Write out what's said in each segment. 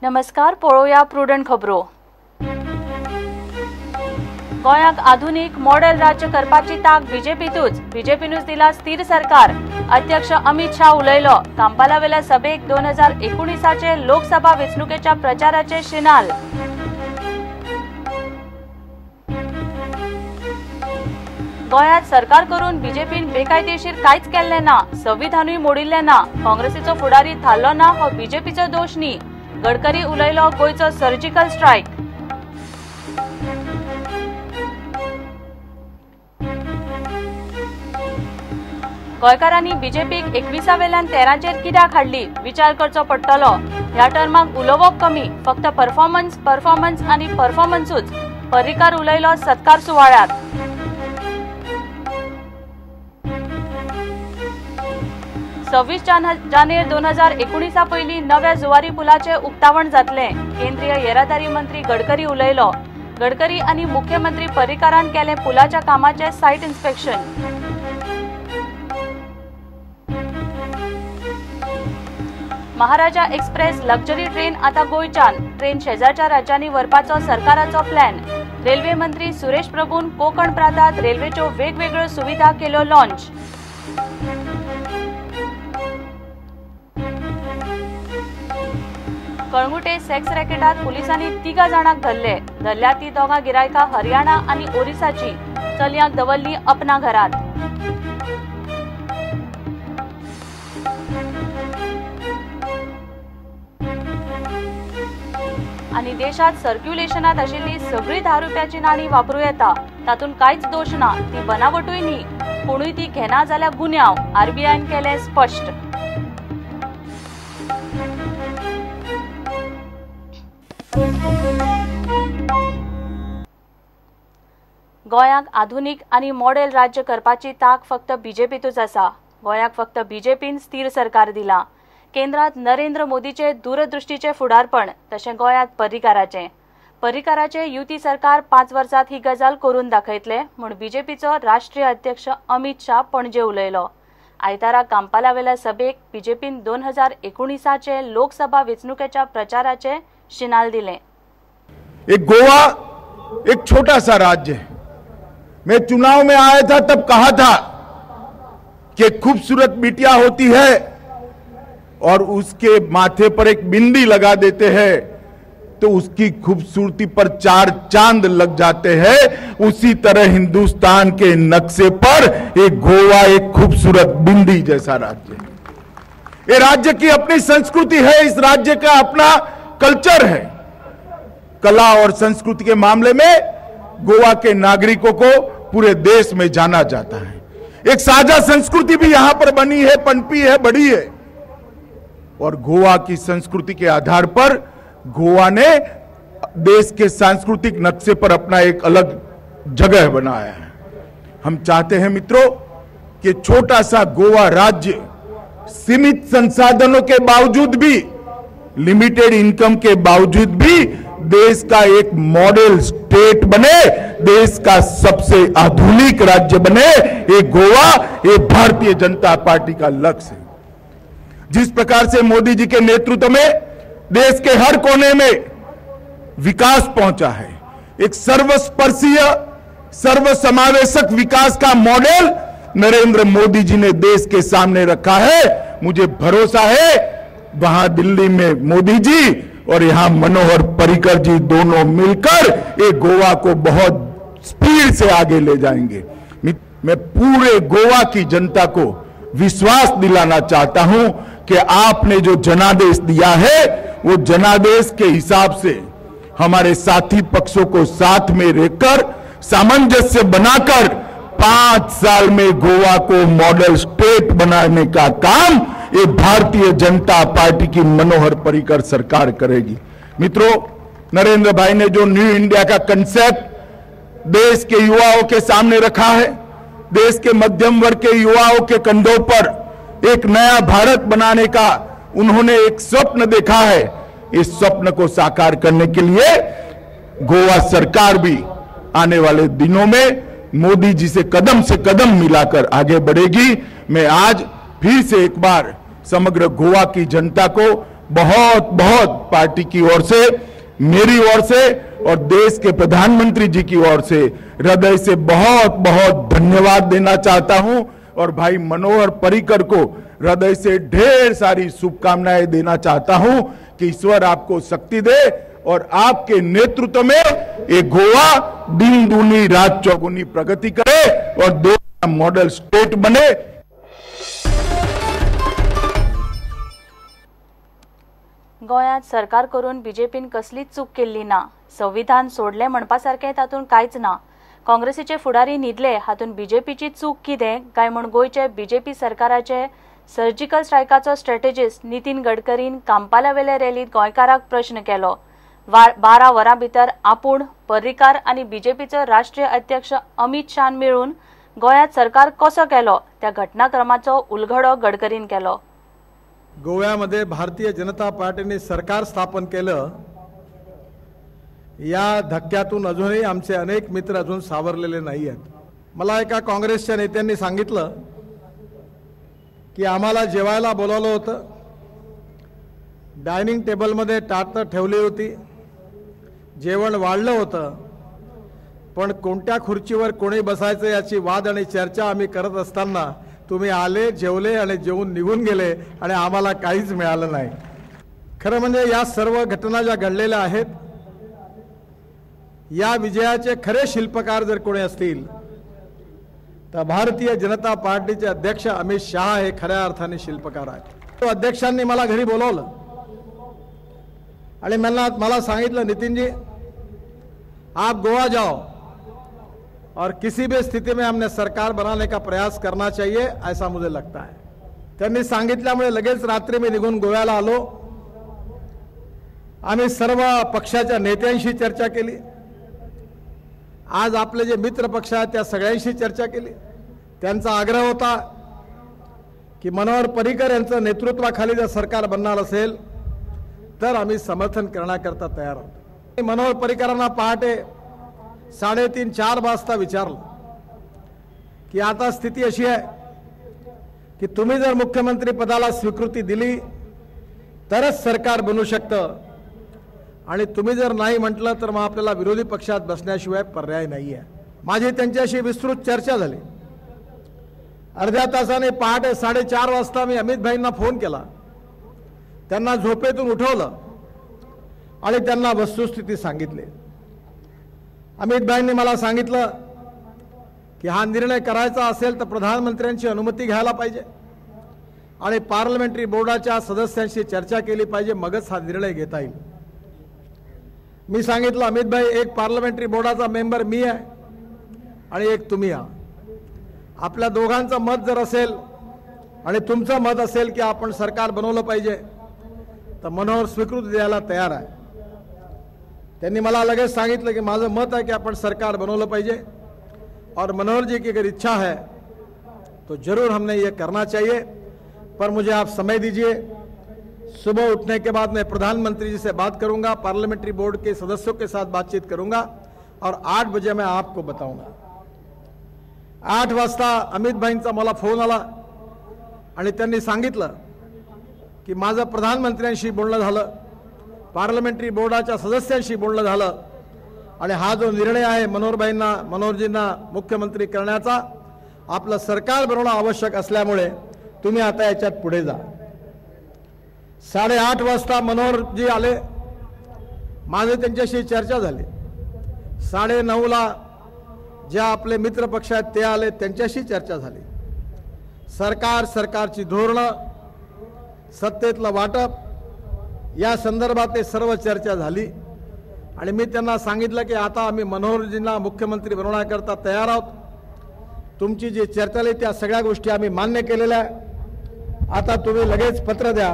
नमस्कार, पळोवया प्रुडंट खबरो। गोंयाक आधुनिक मॉडेल राज्य करपाची ताक बीजेपीतूच, बीजेपीनूच दिला स्थिर सरकार। अध्यक्ष अमित शाह उलयलो। कांपालावेल्या सभेक 2019 लोकसभा वेंचणुकेच्या प्रचाराचे शिनाल। गोंयांत सरकार करून बीजेपीन बेकायदेशीर कांयच केल्लें ना, संविधानूय मोडिल्लें ना। काँग्रेसीचो फुडारी थारलो ना हो बीजेपीचो दोश न्ही। गडकरी उलयलो गोंयचो सर्जिकल स्ट्रायक। गोंयकारांनी बीजेपीक 21 वेल्यान 13चेर कित्याक हाडली विचार करचो पडटलो। ह्या टर्माक उलोवप कमी, फक्त परफॉर्मन्स, परफॉर्मन्स आनी परफॉर्मन्सूच। पर्रीकार उलयलो सत्कार सुवाळ्यात। 26 जानेर 2019 पयलीं नव्या जुवारी पुलाचें उक्तावण जातलें, केंद्रीय येरादारी मंत्री गडकरी उलयलो। गडकरी आनी मुख्यमंत्री पर्रीकारान केलें पुलाच्या कामाचें site inspection. Maharaja express luxury train आतां गोंयच्यान, ट्रेन शेजारच्या राज्यांनी व्हरपाचो सरकाराचो प्लॅन। रेल्वे मंत्री सुरेश प्रभून कोकण प्रांतात रेल्वेच्यो वेगवेगळ्यो सुविधा केल्यो लॉन्च। कळंगुटे सेक्स रॅकेटात पुलिसांनी 3 जाणांक धरले। धरल्या ती 2 गिरायकां हरियाणा आनी ओरिसाची। चलयांक दवरली अपना घरात। आनी देशात सर्क्युलेशनात आशिल्ली सगळी 10 रुपयाची नाणी वापरूं येता, तातूंत कांयच दोश ना, ती बनावटूय न्ही। कोणूय ती घेना जाल्यार गुन्यांव, आरबीआयन केलें स्पश्ट। गोंयाक आधुनिक आनी मॉडेल राज्य करपाची ताक फक्त बीजेपीतूच आसा। गोंयाक फक्त बीजेपीन स्थिर सरकार दिलां। केंद्रात नरेंद्र मोदीचे दूरदृष्टीचे फुडारपण, तशें गोंयांत पर्रीकाराचें। पर्रीकाराचें युती सरकार 5 वर्सांत ही गजाल करून दाखयतले म्हूण बीजेपीचो राष्ट्रीय अध्यक्ष अमित शाह पणजे उलयलो। आयतारा कांपालावेल्या सभेक बीजेपीन 2019 लोकसभा वेंचणुकेच्या प्रचाराचे शिनाल दिलें। एक गोवा एक छोटा सा राज्य है। मैं चुनाव में आया था तब कहा था कि खूबसूरत बिटिया होती है और उसके माथे पर एक बिंदी लगा देते हैं तो उसकी खूबसूरती पर 4 चांद लग जाते हैं। उसी तरह हिंदुस्तान के नक्शे पर एक गोवा एक खूबसूरत बिंदी जैसा राज्य है। ये राज्य की अपनी संस्कृति है, इस राज्य का अपना कल्चर है। कला और संस्कृति के मामले में गोवा के नागरिकों को पूरे देश में जाना जाता है। एक साझा संस्कृति भी यहां पर बनी है, पनपी है, बढ़ी है। और गोवा की संस्कृति के आधार पर गोवा ने देश के सांस्कृतिक नक्शे पर अपना एक अलग जगह बनाया है। हम चाहते हैं मित्रों कि छोटा सा गोवा राज्य सीमित संसाधनों के बावजूद भी, लिमिटेड इनकम के बावजूद भी देश का एक मॉडल स्टेट बने, देश का सबसे आधुनिक राज्य बने। ये गोवा, ये भारतीय जनता पार्टी का लक्ष्य है। जिस प्रकार से मोदी जी के नेतृत्व में देश के हर कोने में विकास पहुंचा है, एक सर्वस्पर्शीय सर्वसमावेशक विकास का मॉडल नरेंद्र मोदी जी ने देश के सामने रखा है। मुझे भरोसा है वहां दिल्ली में मोदी जी और यहां मनोहर पर्रिकर जी दोनों मिलकर एक गोवा को बहुत स्पीड से आगे ले जाएंगे। मैं पूरे गोवा की जनता को विश्वास दिलाना चाहता हूं कि आपने जो जनादेश दिया है वो जनादेश के हिसाब से हमारे साथी पक्षों को साथ में रखकर सामंजस्य बनाकर 5 साल में गोवा को मॉडल स्टेट बनाने का काम ये भारतीय जनता पार्टी की मनोहर पर्रिकर सरकार करेगी। मित्रों, नरेंद्र भाई ने जो न्यू इंडिया का कंसेप्ट देश के युवाओं के सामने रखा है, देश के मध्यम वर्ग के युवाओं के कंधों पर एक नया भारत बनाने का उन्होंने एक स्वप्न देखा है। इस स्वप्न को साकार करने के लिए गोवा सरकार भी आने वाले दिनों में मोदी जी से कदम मिलाकर आगे बढ़ेगी। मैं आज फिर से एक बार समग्र गोवा की जनता को बहुत बहुत पार्टी की ओर से, मेरी ओर से और देश के प्रधानमंत्री जी की ओर से हृदय से बहुत बहुत धन्यवाद देना चाहता हूं और भाई मनोहर पर्रिकर को हृदय से ढेर सारी शुभकामनाएं देना चाहता हूं कि ईश्वर आपको शक्ति दे और आपके नेतृत्व में ये गोवा दिन दूनी रात चौगुनी प्रगति करे और देश का मॉडल स्टेट बने। गोंयांत सरकार करून बीजेपीन कसलीच चूक केल्ली ना। संविधान सोडलें म्हणपा सारकें तातूंत कांयच ना। काँग्रेसीचे फुडारी न्हिदले हातूंत बीजेपीची चूक कितें काय म्हूण गोंयचे बीजेपी सरकाराचे सर्जिकल स्ट्रायकाचो स्ट्रॅटेजिस्ट नितीन गडकरीन कांपालावेले रॅलींत गोंयकाराक प्रश्न केलो। 12 वरां भितर आपूण पर्रीकार आनी बीजेपीचो राष्ट्रीय अध्यक्ष अमित शाहन मेळून गोंयांत सरकार कसो केलो त्या घटनाक्रमाचो उलगडो गडकरीन केलो। गोव्यामध्ये भारतीय जनता पार्टीने सरकार स्थापन केलं, या धक्क्यातून अजूनही आमचे अनेक मित्र अजून सावरलेले नाही आहेत। मला एका काँग्रेसच्या नेत्यांनी सांगितलं की आम्हाला जेवायला बोलावलं होतं, डायनिंग टेबलमध्ये ताटं ठेवली होती, जेवण वाढलं होतं, पण कोणत्या खुर्चीवर कोणी बसायचं याची वाद आणि चर्चा आम्ही करत असताना तुम्ही आले, जेवले आणि जेवून निघून गेले आणि आम्हाला काहीच मिळालं नाही। खरं म्हणजे या सर्व घटना ज्या घडलेल्या आहेत या विजयाचे खरे शिल्पकार जर कोणी असतील तर भारतीय जनता पार्टीचे अध्यक्ष अमित शहा हे खऱ्या अर्थाने शिल्पकार आहेत। अध्यक्षांनी मला घरी बोलावलं आणि मला सांगितलं, नितिन जी आप गोवा जाओ और किसी भी स्थिति में हमने सरकार बनाने का प्रयास करना चाहिए ऐसा मुझे लगता है। त्यांनी सांगितल्यामुळे लगेच रात्री मी निघून गोव्याला आलो। आम्ही सर्व पक्षाच्या नेत्यांशी चर्चा केली, आज आपले जे मित्र पक्ष आहेत त्या सगळ्यांशी चर्चा केली। त्यांचा आग्रह होता की मनोहर पर्रिकर यांच्या नेतृत्वाखाली जर सरकार बनणार असेल तर आम्ही समर्थन करण्याकरता तयार आहोत। मनोहर पर्रिकरांना पहाटे 3:30-4 वाजता विचारलं की आता स्थिती अशी आहे की तुम्ही जर मुख्यमंत्री पदाला स्वीकृती दिली तरच सरकार बनू शकतं आणि तुम्ही जर नाही म्हटलं तर मग आपल्याला विरोधी पक्षात बसण्याशिवाय पर्याय नाही आहे। माझी त्यांच्याशी विस्तृत चर्चा झाली। अर्ध्या तासाने पहाटे 4:30 वाजता मी अमित भाईंना फोन केला, त्यांना झोपेतून उठवलं आणि त्यांना वस्तुस्थिती सांगितली। अमित भाईंनी मला सांगितलं की हा निर्णय करायचा असेल तर प्रधानमंत्र्यांची अनुमती घ्यायला पाहिजे आणि पार्लमेंटरी बोर्डाच्या सदस्यांशी चर्चा केली पाहिजे, मगच हा निर्णय घेता येईल। मी सांगितलं, अमित भाई एक पार्लमेंटरी बोर्डाचा मेंबर मी आहे आणि एक तुम्ही आहात, आपल्या दोघांचं मत जर असेल आणि तुमचं मत असेल की आपण सरकार बनवलं पाहिजे तर मनोहर स्वीकृती द्यायला तयार आहे। त्यांनी मला लगेच सांगितलं की माझं मत आहे की आपण सरकार बनवलं पाहिजे और मनोहर जी की अगर इच्छा है तो जरूर हमने ये करना चाहिए, पर मुझे आप समय दीजिए। सुबह उठने के बाद मैं प्रधानमंत्री जी से बात करूंगा, पार्लियामेंट्री बोर्ड के सदस्यों के साथ बातचीत करूंगा और 8 बजे मैं आपको बताऊंगा। 8 वाजता अमित भाईंचा मला फोन आला आणि त्यांनी सांगितलं की माझं प्रधानमंत्र्यांशी बोलणं झालं, पार्लमेंटरी बोर्डाच्या सदस्यांशी बोलणं झालं आणि हा जो निर्णय आहे मनोहरभाईंना मनोहरजींना मुख्यमंत्री करण्याचा, आपलं सरकार बनवणं आवश्यक असल्यामुळे तुम्ही आता याच्यात पुढे जा। 8:30 वाजता मनोहरजी आले, माझे त्यांच्याशी चर्चा झाली। 9:30ला ज्या आपले मित्र पक्ष आहेत ते आले, त्यांच्याशी चर्चा झाली। सरकार, सरकारची धोरणं, सत्तेतलं वाटप या संदर्भात ते सर्व चर्चा झाली आणि मी त्यांना सांगितलं की आता आम्ही मनोहरजींना मुख्यमंत्री बनवण्याकरता तयार आहोत। तुमची जी चर्चा झाली त्या सगळ्या गोष्टी आम्ही मान्य केलेल्या आहे। आता तुम्ही लगेच पत्र द्या,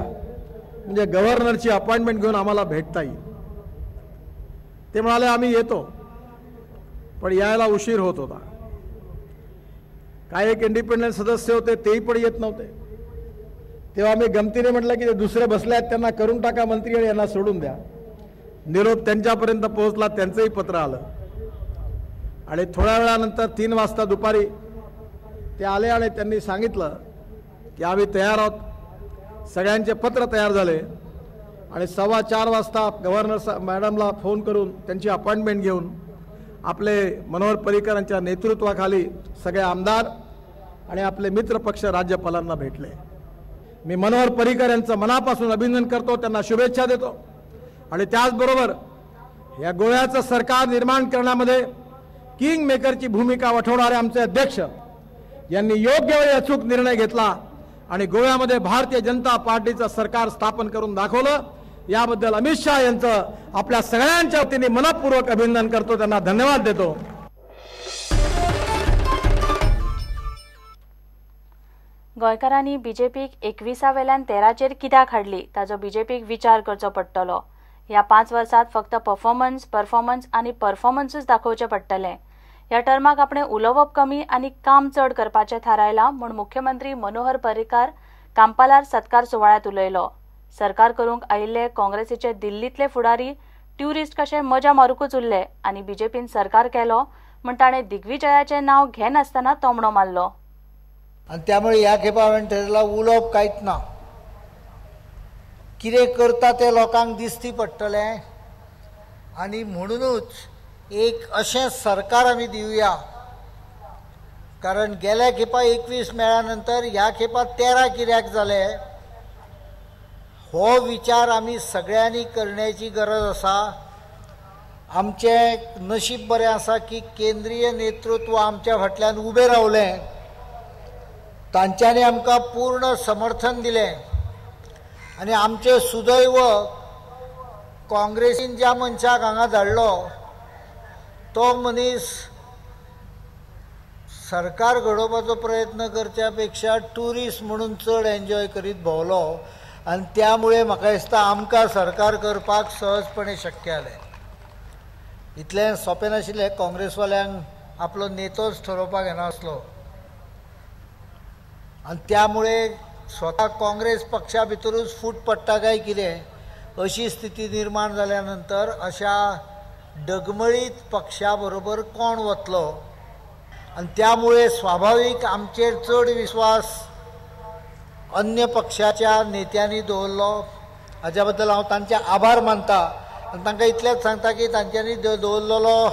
म्हणजे गव्हर्नरची अपॉइंटमेंट घेऊन आम्हाला भेटता येईल। ते म्हणाले आम्ही येतो, पण यायला उशीर होत होता। काही एक इंडिपेंडंट सदस्य होते तेही पण येत नव्हते। तेव्हा मी गमतीने म्हटलं की ते दुसरे बसले आहेत त्यांना करून टाका मंत्री आणि यांना सोडून द्या। निरोप त्यांच्यापर्यंत पोहोचला, त्यांचंही पत्र आलं आणि थोड्या वेळानंतर 3 वाजता दुपारी ते आले आणि त्यांनी सांगितलं की आम्ही तयार आहोत, सगळ्यांचे पत्र तयार झाले। आणि 4:15 वाजता गव्हर्नर मॅडमला फोन करून त्यांची अपॉइंटमेंट घेऊन आपले मनोहर पर्रीकरांच्या नेतृत्वाखाली सगळे आमदार आणि आपले मित्र पक्ष राज्यपालांना भेटले। मी मनोहर पर्रीकर यांचं मनापासून अभिनंदन करतो, त्यांना शुभेच्छा देतो आणि त्याचबरोबर या गोव्याचं सरकार निर्माण करण्यामध्ये किंग मेकरची भूमिका वठवणारे आमचे अध्यक्ष यांनी योग्य वेळी अचूक निर्णय घेतला आणि गोव्यामध्ये भारतीय जनता पार्टीचं सरकार स्थापन करून दाखवलं। याबद्दल अमित शाह यांचं आपल्या सगळ्यांच्या वतीने मनपूर्वक अभिनंदन करतो, त्यांना धन्यवाद देतो। गोंयकारांनी बीजेपीक 21 वेल्यान 13चेर कित्याक हाडली ताजो बीजेपीक विचार करचो पडटलो। ह्या 5 वर्सांत फक्त परफॉर्मन्स, परफॉर्मन्स आनी परफॉर्मन्सूच दाखोवचें पडटलें। ह्या टर्माक आपणें उलोवप कमी आनी काम चड करपाचें थारायलां म्हूण मुख्यमंत्री मनोहर पर्रीकार कांपालार सत्कार सुवाळ्यांत उलयलो। सरकार करूंक आयिल्ले काँग्रेसीचे दिल्लींतले फुडारी ट्युरिस्ट कशे मजा मारूंकूच उरले आनी बीजेपीन सरकार केलो म्हूण ताणें दिग्विजयाचें नांव घेनासतना तोमणो मारलो। आनी त्यामुळे ह्या खेपा हांवें थारायलां उलोवप कांयच ना, कितें करता तें लोकांक दिसती पडटलें आनी म्हणुनूच एक अशें सरकार आमी दिवया, कारण गेल्या खेपा 21 मेळ्या नंतर ह्या खेपा 13 कित्याक जाले हो विचार आमी सगळ्यांनी करण्याची गरज आसा। आमचें नशीब बरें आसा की केंद्रीय नेतृत्व आमच्या फाटल्यान उबें रावलें, तांच्यांनी आमकां पूर्ण समर्थन दिलें आनी आमचें सुदैव काँग्रेसीन ज्या मनशाक हांगा धाडलो तो मनीस सरकार घडोवपाचो प्रयत्न करच्या पेक्षा ट्युरिस्ट म्हणून चड एन्जॉय करीत भोंवलो आनी त्यामुळे म्हाका दिसता आमकां सरकार करपाक सहजपणे शक्य जालें। इतलें सोंपें नाशिल्लें, काँग्रेसवाल्यांक आपलो नेतोच ठरोवपाक येनासलो आनी त्यामुळे स्वता काँग्रेस पक्षा भितरूच फूट पडटा काय कितें अशी स्थिती निर्माण जाल्या नंतर अशा डगमळीत पक्षा बरोबर कोण वतलो आनी त्यामुळे स्वाभावीक आमचेर चड विश्वास अन्य पक्षाच्या नेत्यांनी दवरलो। हाज्या बद्दल हांव तांचे आभार मानता आनी तांकां इतलेंच सांगता की तांच्यांनी दवरलेलो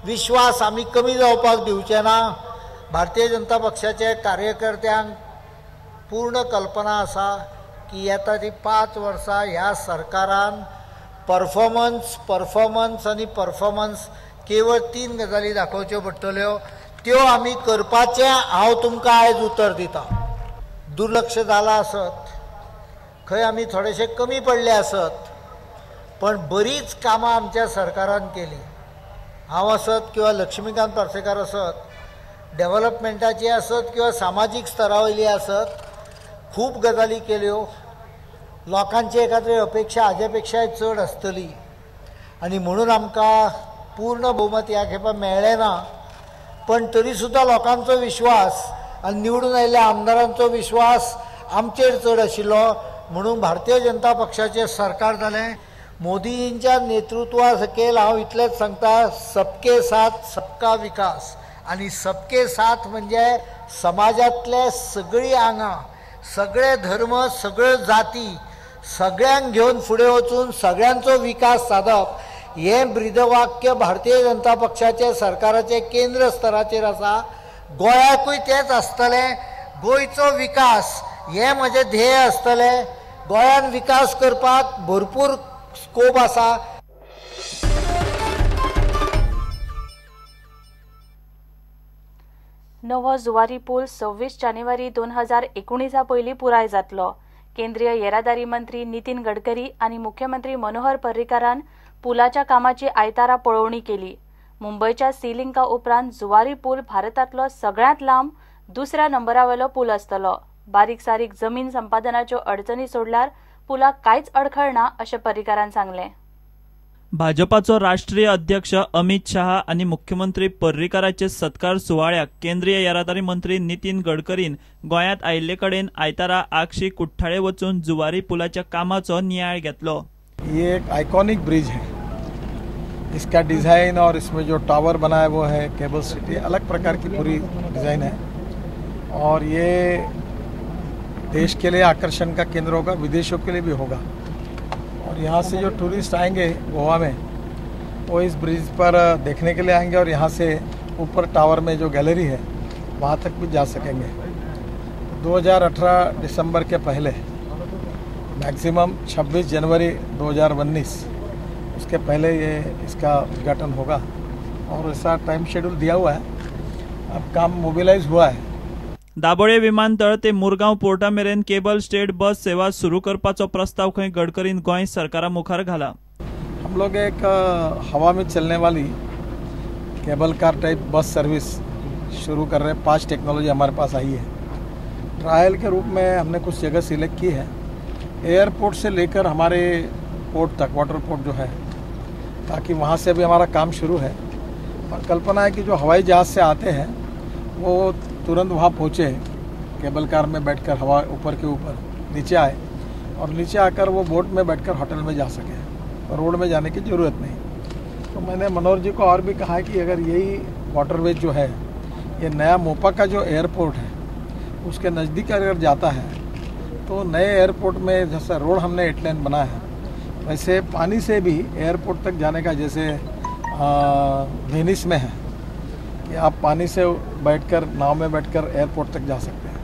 विश्वास आमी कमी जावपाक दिवचे ना। भारतीय जनता पक्षाचे कार्यकर्त्यांक पूर्ण कल्पना आसा की येता ती 5 वर्सां ह्या सरकारान परफॉर्मन्स, परफॉर्मन्स आनी परफॉर्मन्स केवळ 3 गजाली दाखोवच्यो पडटल्यो, त्यो आमी करपाचें हांव तुमकां आयज उतर दिता। दुर्लक्ष जालां आसत, खंय आमी थोडेशे कमी पडले आसत, पण बरीच कामां आमच्या सरकारान केली। हांव आसत किंवा लक्ष्मीकांत पार्सेकार आसत, डेव्हलपमेंटाची आसत किंवा सामाजीक स्तरा वयली आसत, खूब गजाली केल्यो। लोकांची एखाद्री अपेक्षा हाजे पेक्षाय चड आसतली आनी म्हणून आमकां पूर्ण भोवमत ह्या खेपा मेळ्ळें ना, पण तरी सुद्दां लोकांचो विश्वास आनी निवडून आयिल्ल्या आमदारांचो विश्वास आमचेर चड आशिल्लो म्हणून भारतीय जनता पक्षाचें सरकार जालें। मोदींच्या नेतृत्वा सकयल हांव इतलेंच सांगता, सबके साथ सबका विकास आनी सबके साथ म्हणजे समाजांतले सगळीं आंगां, सगळे धर्म, सगळ्यो जाती सगळ्यांक घेवन फुडें वचून सगळ्यांचो विकास सादप हें ब्रीदवाक्य भारतीय जनता पक्षाचे सरकाराचे केंद्र स्तराचेर आसा। गोंयाकूय तेंच आसतलें, गोंयचो विकास हें म्हजें ध्येय आसतलें। गोंयान विकास करपाक भरपूर स्कोप आसा। नवो जुवारी पूल 26 जानेवारी 2019 पयलीं पुराय जातलो। केंद्रीय येरादारी मंत्री नितीन गडकरी आनी मुख्यमंत्री मनोहर पर्रीकारान पुलाच्या कामाची आयतारा पळोवणी केली। मुंबयच्या सी लिंका उपरांत जुवारी पूल भारतांतलो सगळ्यांत लांब दुसऱ्या नंबरावेलो पूल आसतलो। बारीक सारीक जमीन संपादनाच्यो अडचणी सोडल्यार पुलाक कांयच अडखळ ना अशें पर्रीकारान सांगलें। भाजपाचो राष्ट्रीय अध्यक्ष अमित शाह आनी मुख्यमंत्री पर्रीकाराचे सत्कार सुवाळ्याक केंद्रीय येरादारी मंत्री नितीन गडकरीन गोंयांत आयिल्ले कडेन आयतारा आगशी कुठ्ठाळे वचून जुवारी पुलाच्या कामाचो नियाळ घेतलो। ये एक आइकॉनिक ब्रिज है, इसका डिज़ाइन और इसमें जो टावर बनाया वो है केबल सिटी, अलग प्रकार की पूरी डिज़ाइन है और ये देश के लिए आकर्षण का केंद्र होगा, विदेशों के लिए भी होगा। और और यहाँ से जो टूरिस्ट आएंगे गोवा में वो इस ब्रिज पर देखने के लिए आएंगे और यहाँ से ऊपर टावर में जो गैलरी है वहाँ तक भी जा सकेंगे। 2018 दिसंबर के पहले, मैक्सिमम 26 जनवरी 2019 उसके पहले ये इसका उद्घाटन होगा और ऐसा टाइम शेड्यूल दिया हुआ है। अब काम मोबिलाइज हुआ है। दाबोळे विमानतळ ते मुरगांव पोर्टा मेरेन केबल स्टेट बस सेवा सुरू करपाचो प्रस्ताव खंय गडकरीन गोंय सरकारा मुखार घाला। हम लोग एक हवा में चलने वाली cable car type bus service शुरू कर रहे हैं। 5 टेक्नोलॉजी हमारे पास आई है। ट्रायल के रूप में हमने कुछ जगह सिलेक्ट की है। एयरपोर्ट से लेकर हमारे पोर्ट तक, वाटर पोर्ट जो है, ताकि वहाँ से भी हमारा काम शुरू है। और कल्पना है कि जो हवाई जहाज़ से आते हैं वो तुरंत वहाँ पहुँचे, केबल कार में बैठकर हवा ऊपर के ऊपर नीचे आए और नीचे आकर वो बोट में बैठकर होटल में जा सके, रोड में जाने की ज़रूरत नहीं। तो मैंने मनोहर जी को और भी कहा है कि अगर यही वाटरवेज जो है, ये नया मोपा का जो एयरपोर्ट है उसके नज़दीक अगर जाता है तो नए एयरपोर्ट में जैसा रोड हमने 8 लेन बनाया है, वैसे पानी से भी एयरपोर्ट तक जाने का, जैसे वेनिस में है कि आप पानी से बैठकर, नाव में बैठकर एयरपोर्ट तक जा सकते हैं,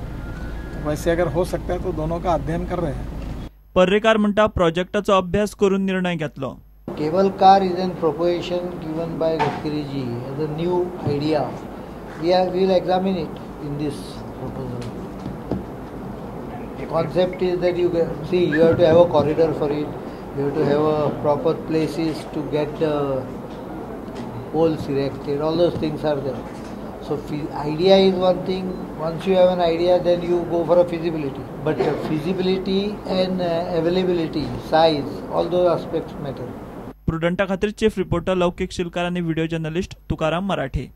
तो वैसे अगर हो सकता है तो दोनों का अध्ययन कर रहे हैं। पर्रीकार म्हणटा प्रोजेक्टाचो अभ्यास करून निर्णय घेतलो। Cable car is an proposition given by Gadkari ji as a new idea. We will examine it in this proposal. The concept is that you see, you have to have a corridor for it, you have to have a proper places to get the poles erected, all those things are there. So idea is one thing. Once you have an idea, then you go for a feasibility. But feasibility and availability, size, all those aspects matter. प्रुडंटा खातीर chief reporter लौकिक शिलकार आणि video journalist Tukaram मराठे।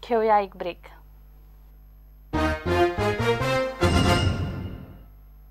घेऊया एक break.